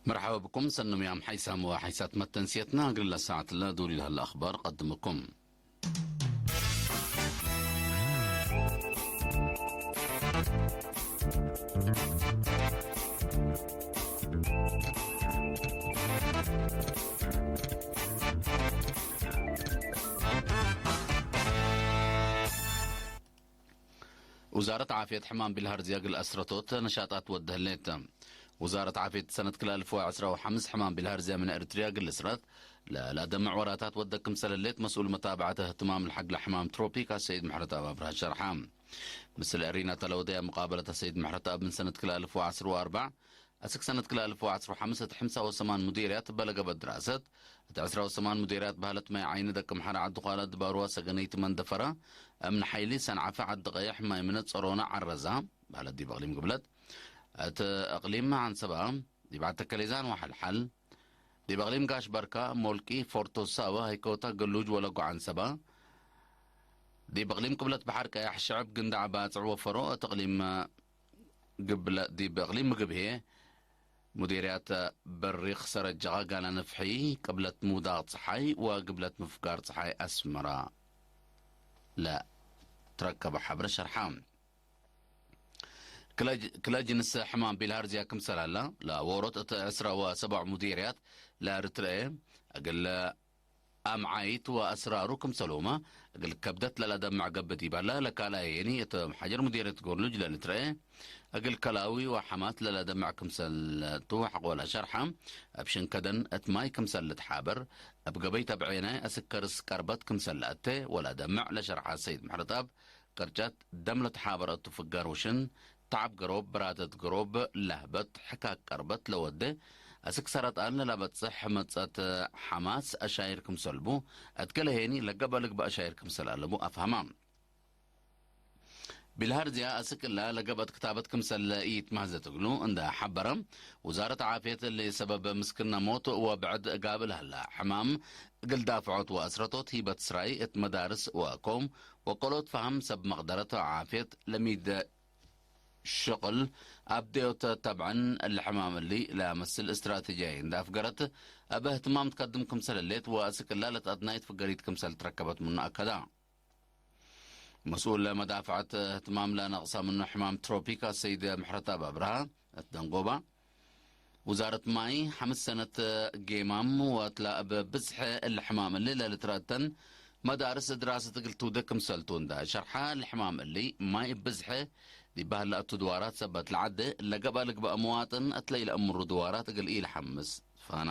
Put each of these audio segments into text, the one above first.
مرحبا بكم، سنم يا محيسام وحيسات متنسيتنا، قل ساعة لا دولي لها الأخبار قدمكم. وزارة عافية حمام بالهرزية قل أسرتوت نشاطات ودهلت. وزارة عافية سنة كلا ألف وعشرة وحمس حمام بالهرزية من إريتريا قل أسرت. لا، لا دمع وراتات ودكم سللت مسؤول متابعة اهتمام الحق لحمام تروبيكا السيد محرت أبا برها شرحة. مثل أرينا تلودية مقابلة السيد محرت أب من سنة كلا ألف وعشرة وأربع. أسك سنة كلا ألف وعشرة وحمس حمسة وثمان مديريات بلغ بدراسة. عشرة وثمان مديريات بهلت ما يعين دكم حرع الدخالة دباروا سجنيت من دفرة. أمن حيلي سنعفة عد قيح ما يمنت صرونا عرزة. بهلت دي بغليم قبلت. أت أقليم عن سبا. دي بعد تكليزان وحل حل. دي بغليم قاش بركة، مولكي، فورتو ساوا، هيكوتا، قلوج ولا قعان سبا. دي بغليم قبلت بحر قيح شعب قندع باتع وفرو، تقليم قبل دي بغليم مقبهي. مديريات بريخ سرجغا قانا نفحي، قبلت مودا صحي وقبلت مفقار صحي أسمرا. لا، تركب حبر شرحان. كلا ج-، كلا جنس حمام بالهرزيا كم سلالة؟ لا، وورط ات عسرة وسبع مديريات لا رترئ. أقل أم عايت وأسرارو كم سلومة. أقل كبدت للا دمع قبدي بلا لكالا يني ات حجر مديرية قرنج لا نترئ. أقل كلاوي وحمات للا دمع كم سلتو حق ولا شرحة. أبشن كدن ات ماي كم سلت حابر. أبقبي تبعينا أسكرس كربت كم سلت ولا دمع لشرحة سيد محرطاب. ቅርጨት ደም ለተሓበረቱ ፍጋር ውሽን፣ ተዓብ ገሮብ፣ ብራተት ገሮብ፣ ለህበት፣ ሕካክ ቀርበት ለወደ፣ ኣስክ ሰረጣን ለላበጽሕ መጸት ሓማስ ኣሻይር ክምሰልቡ፣ ኣትገለሄኒ ለገበ ልግበ ኣሻይር ክምሰል ኣለቡ ኣፍሃማ። ቢልሃርዚያ ኣስክላ ለገበት ክታበት ክምሰል ኢት ማህዘ ትግሉ እንዳ ሓበረ፣ ውዛረት ዓፍየት ለሰበብ ምስክና ሞት ወብዕድ ጋብል ሃላ ሕማም እግል ዳፍዖት ወኣስረቶት ሂበት ስራይ እት መዳርስ ወኮም ወቆሎት ፈሃም ሰብ መቕደረት ዓፍየት ለሚድ ሽቕል ኣብ ደዮተ ተብዐን ለሕማም እሊ ለመስል እስትራቴጂያይ እንዳ ኣፍገረት፣ ኣብ እህትማም ትከድም ክምሰል እሌት ወኣስክላ ለትኣትናይት ፍገሪት ክምሰል ትረከበት ምኑ ኣከዳ። መስኡል መዳፍዐት እህትማም ለነቕሳ ምኑ ሕማም ትሮፒክ ኣሰይድ ምሕረተኣብ ኣብርሃ እት ደንጎባ፣ ውዛረት ማይ ሓምስ ሰነት ጌማም ወትላ እብ ብዝሐ እሊ ሕማም እሊ ለልትረተን መዳርስ ድራሰት እግል ትውደ ክምሰልቱ እንዳ ሸርሓ፣ እሊ ሕማም እሊ ማይ እብ ብዝሐ ዲብ ባህላ እቱ ድዋራት ሰበት ለዓደ ለገባ ልግባእ መዋጥን እትለ ኢለእምሩ ድዋራት እግል ኢለሓምስ ፋና።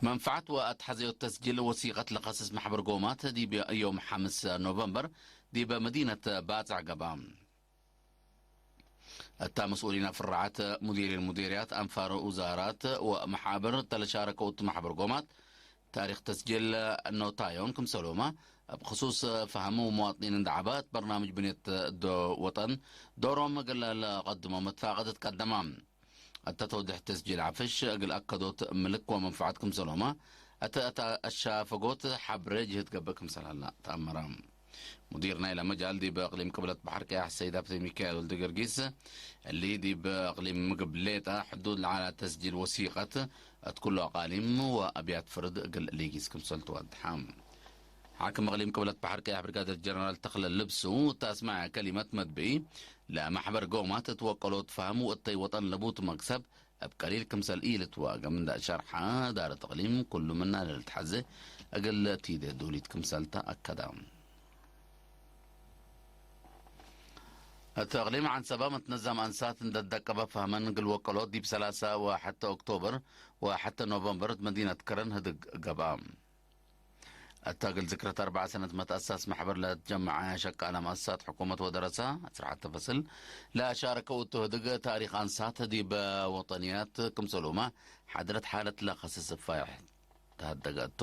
መንፈዓት ወኣትሓዘዮት ተስጅል ወሲቐት ለኸስስ ማሕበር ጎማት ዲብ ዮም ሓምስ ኖቨምበር ዲብ መዲነት ባጽዕ ገባ። እታ መስኡሊና ፍርዓት ሙዲር ሙዲርያት ኣንፋር ውዛራት ወመሓብር ተለሻረከውት ማሕበር ጎማት ታሪኽ ተስጅል ኖታዮን ክምሰሎማ ኣብ ክሱስ ፈሃሙ መዋጥኒን እንዳዓባት በርናምጅ ብንየት ዶ ወጠን ዶሮም ገላ ለቐድሞ መትፋቐት ትቀደማ። እተ ተውድሕ ተስጂል ዓፍሽ እግል ኣከዶት ምልክ ወመንፈዓት ክምሰሎማ፣ እተ እታ ኣሻፈጎት ሓብረ ጅህት ገብእ ክምሰላላ ተኣመራ። ሙዲር ናይላ መጃል ዲብ እቅሊም ቅብለት ባሕር ቀያሕ ሰይድ ሃብተ ሚካኤል ወልደ ገርጊስ፣ እሊ ዲብ እቅሊም ምግብ ሌጣ ሕዱድ ለዓላ ተስጂል ወሲቀት እት ኩሉ ኣቃሊም ወኣብያት ፍርድ እግል ሊጊስ ክምሰል ትወድሓ። ሓክም እቅሊም ቅብለት ባሕር ቀያሕ ብርጋደር ጀነራል ተኽለ ልብሱ፣ እታ ኣስማዕ ከሊመት መድብኢ፣ ለማሕበር ጎማት እት ወቀሎት ፋህም ወእተይ ወጠን ለቡት መክሰብ እብ ቀሊል ክምሰል ኢልትዋገም እንዳ ሸርሓ፣ ዳረት እቅሊም ኩሉ ምና ለልትሓዘ እግል ቲደ ዱሊት ክምሰልታ ኣከዳ። እት እቅሊም ዓንሰባ መትነዛም ኣንሳት እንደ ደቀበ ፋህመን እግል ወቀሎት ዲብ ሰላሳ ወሐተ ኦክቶበር ወሐተ ኖቨምበር እት መዲነት ከረን ህድግ ገብኣ። እታ እግል ዝክረት ኣርባዓ ሰነት መትኣሳስ ማሕበር ለትጀመዐ ሸቃላ መኣሳሳት ሕኩመት ወደረሳ፣ ዕስራ ሐተ ፈስል፣ ለኣሻረከ ውቱ ህድግ ታሪኽ ኣንሳት ዲብ ወጠንያት ክምሰሉማ ሓድረት ሓለት ለኸስስ ፋይሕ ተሃደገ እቱ።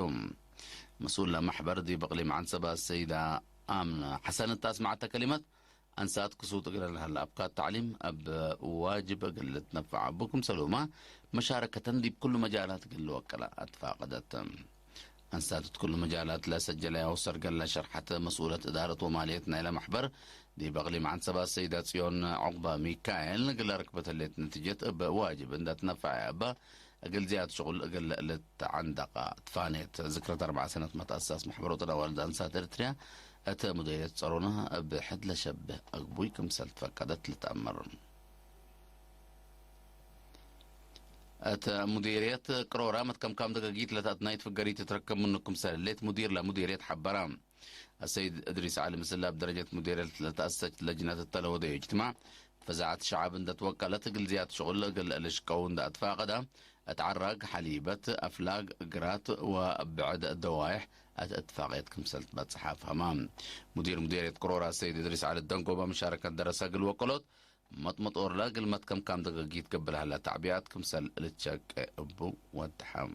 መስኡል ለማሕበር ዲብ እቅሊም ዓንሰባ ሰይዳ ኣምነ ሐሰን እታ ኣስመዓተ ከሊመት፣ ኣንሳት ክሱጥ እግለ ለሀለ ኣብካት ተዕሊም እብ ዋጅብ እግል ልትነፈዕ እቡ ክምሰሉማ መሻረከተን ዲብ ኩሉ መጃላት እግል ልወቅላ ኣትፋቀደት። ኣንሳት እት ኩሉ መጃላት ለሰጀለያ ወሰርገላ ሸርሐት መስኡለት እዳረት ወማልየት ናይለ ማሕበር ዲብ ኣቕሊም ዓንሰባ ሰይዳ ጽዮን ዑቕባ ሚካኤል እግል ኣርክበት ህሌት ነቲጀት እብ ዋጅብ እንዳትነፋዐ እባ እግል ዝያድ ሽቑል እግል ልትዓንደቓ ትፋኔት። ዝክረት ኣርብዓ ሰነት መትኣሳስ ማሕበር ወጠን ኣዋልድ ኣንሳት ኤርትርያ እተ ሙደየት ጸሮና እብ ሕድ ለሸብህ ኣግቡይ ክምሰል ትፈቀደት ልትኣመር። እተ ሙዲርየት ቅሮራ መትከምካም ደገጊት ለታትናይት ፍገሪት ትረከብ ምኑ ክምሰል ሌት ሙዲር ለሙዲርየት ሓበራ። السيد إدريس علي مسلا بدرجة مدير لتأسست لجنة التلوض اجتماع فزعت شعب اندت وكلت قل زياد شغل قل الشقو اند اتفاقدا اتعرق حليبة افلاق قرات وابعد الدوائح اتفاقيت كمسلت بتصحاف همام. مدير مديرية قرورة السيد إدريس علي الدنقو بمشاركة درس قل وكلوت مطمط أورلا قل متكم كام دقيقة قبل هلا تعبيات كمسل لتشك ابو ودحم.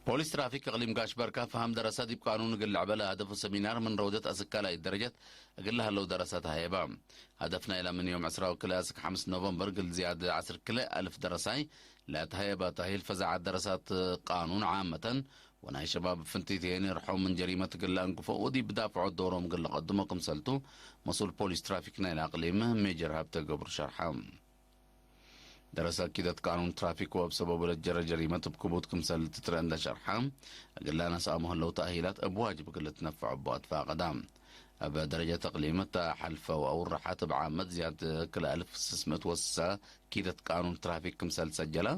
ፖሊስ ትራፊክ እቕሊም ጋሽ በርካ ፈሃም ደረሳ ዲብ ቃኑን እግል ለዕበለ ሀደፉ ሰሚናር ምን ረውደት ኣስካላይ ደረጀት እግል ለሀለው ደረሳ ተሃየባ። ሀደፍና ኢላ ምን ዮም ዕስራ ወክልኤ እስክ ሓምስ ኖቨምበር እግል ዝያድ ዓስር ክልኤ ኣልፍ ደረሳይ ለተሃየባ ታሂል ፈዛዓት ደረሳት ቃኑን ዓመተን ወናይ ሸባብ ፍንቲት የኒ ርሖም ምን ጀሪመት እግል ለአንግፎ ወዲብ ዳፍዖት ዶሮም እግል ለቀድሞ ክምሰልቱ መስኡል ፖሊስ ትራፊክ ናይላ እቕሊም ሜጀር ሀብተ ገብሩ ሸርሓ። ደረሰ ኪደት ቃኑን ትራፊክ ወብ ሰበቡ ለጀረ ጀሪመት እብ ክቡድ ክምሰል ትትረአ እንደ ሸርሓ፣ እግላ ነስኣ ምህለው ተኣሂላት እብ ዋጅብ እግል ልትነፈዕ እቦ ኣትፋቀዳ። እብ ደረጀት እቅሊም እተ ሐልፈው አውርሐት እብ ዓመት ዝያድ ክልኤ አልፍ ስስ ምእት ወስሳ ኪደት ቃኑን ትራፊክ ክምሰል ሰጀላ፣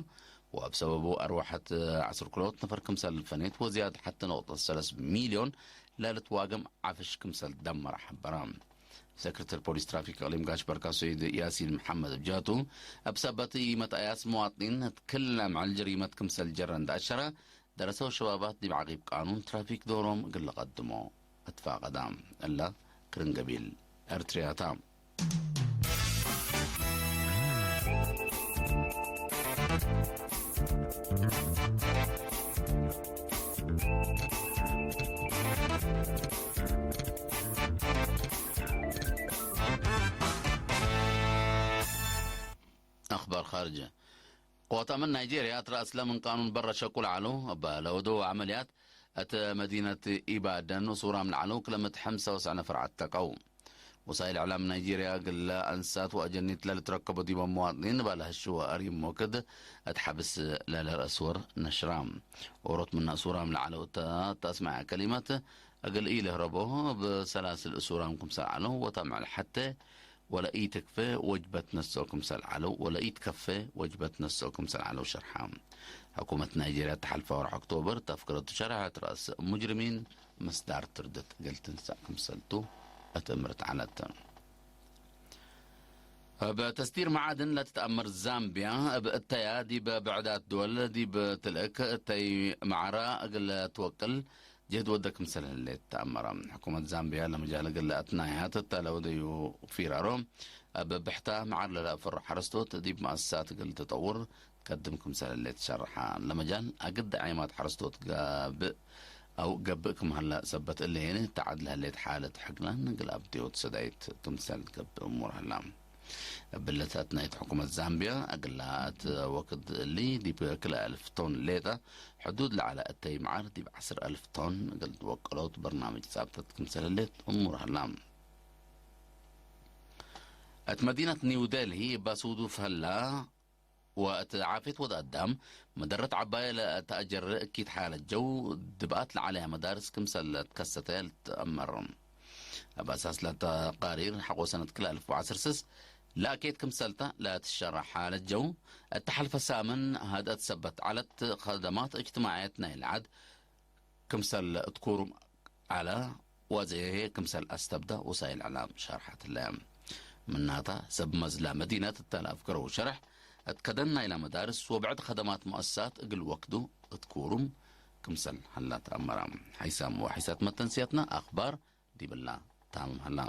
ወእብ ሰበቡ አርዋሐት ዐስር ክልኦት ነፈር ክምሰል ፈኔት ወዝያድ ሐቲ ነቁጠት ሰለስ ሚልዮን ለልትዋገም ዓፍሽ ክምሰል ደመረ ሐበራ። ሰክረተር ፖሊስ ትራፊክ እቅሊም ጋሽ በርካ ሰይድ ያሲን መሐመድ ብጃቱ፣ እብ ሰበት ኢመት አያስ መዋጥኒን እት ክለ ምዕል ጀሪመት ክምሰል ጀረ እንዳ አሸረ፣ ደረሰው ሸባባት ዲብ ዓቂብ ቃኑን ትራፊክ ዶሮም እግል ለቀድሞ እትፋቀዳ። እላ ክርን ገቢል ኤርትርያታ። أخبار خارجة. قوات أمن نيجيريا ترأس لمن قانون برا شكل علو، أبا لودو عمليات أت مدينة إيبادن وصورة من علو كلمة حمسة وسعنا فرع التقو. وسائل إعلام نيجيريا قال أنسات وأجنيت للتركب ديما مواطنين بالهشو أريم موكد أتحبس للأسور نشرام. ورط من أسورة من العلو تا-، تسمع كلمات أقل إيه ربو بسلاسل أسورة مكم سألو وتمع الحتى ولا إيه تكفي وجبة نسو كم سأل علو ولا إيه تكفي وجبة نسو كم سأل علو شرحام. حكومة نيجيريا تحالف ورح أكتوبر تفكرت شرحت رأس مجرمين مسدار تردت قلت نسا كم سألتو أتأمرت على التن. بتسدير معادن لا تتأمر زامبيا بأتيا دي ببعدات دول دي بتلك تي معرا أقل توكل جهد ودك مسألة اللي تأمر حكومة زامبيا لما جاء لقل أتنايها تتالو ديو فيرارو ببحتا معر للا فر حرستوت دي بمؤسسات قل تطور كدم كمسال اللي تشرحا لمجال أقد عيمات حرستوت قابئ أو قبئ كم هلا سبت اللي هنا تعد لها اللي حالة حقنا نقل أبديوت سدايت كمسال قب أمور هلا. ብለታት ናይቲ ሕኩመት ዛምቢያ ኣግላኣት ወክድ እሊ ዲብ ክልተ ኣልፍ ቶን ሌጣ ሕዱድ ለዓለ እተይ መዓር ዲብ ዓስር ኣልፍ ቶን እግል ትወቀሎት በርናምጅ ጻብተት ክምሰለሌት እሙር ሀላ። እት መዲነት ኒው ዴልሂ እባ ስውዱፍ ሀላ ወእት ዓፌት ወድ ኣዳም መደረት ዓባየ ለተአጀር እኪት ሓለት ጀው ድብኣት ለዓለያ መዳርስ ክምሰል ለትከሰተ ልትአመር። እብ ኣሳስ ለተቃሪር ሐቆ ሰነት ክልተ ኣልፍ ወዐስር ስስ ለአኬት ክምሰልታ ለትሸራሕ ሓለት ጀው እተ ሐልፈ ሳምን ሃድአት ሰበት ዐለት ከደማት እጅትማዕየት ናይ ለዓድ ክምሰል እትኩሩም ዐለ ወዘሄ ክምሰል አስተብዳ ወሳይል እዕላም ሸርሐትለ። ምናታ ሰብ መዝላ መዲነት እተ ለአፍገረው ሸርሕ እት ከደን ናይላ መዳርስ ወብዕድ ከደማት መአሳት እግል ወክዱ እትኩሩም ክምሰል ሀላ ተአመራ። ሐይሳም ወሐይሳት መተንስያትና አኽባር ዲብላ ታምም ሀላ።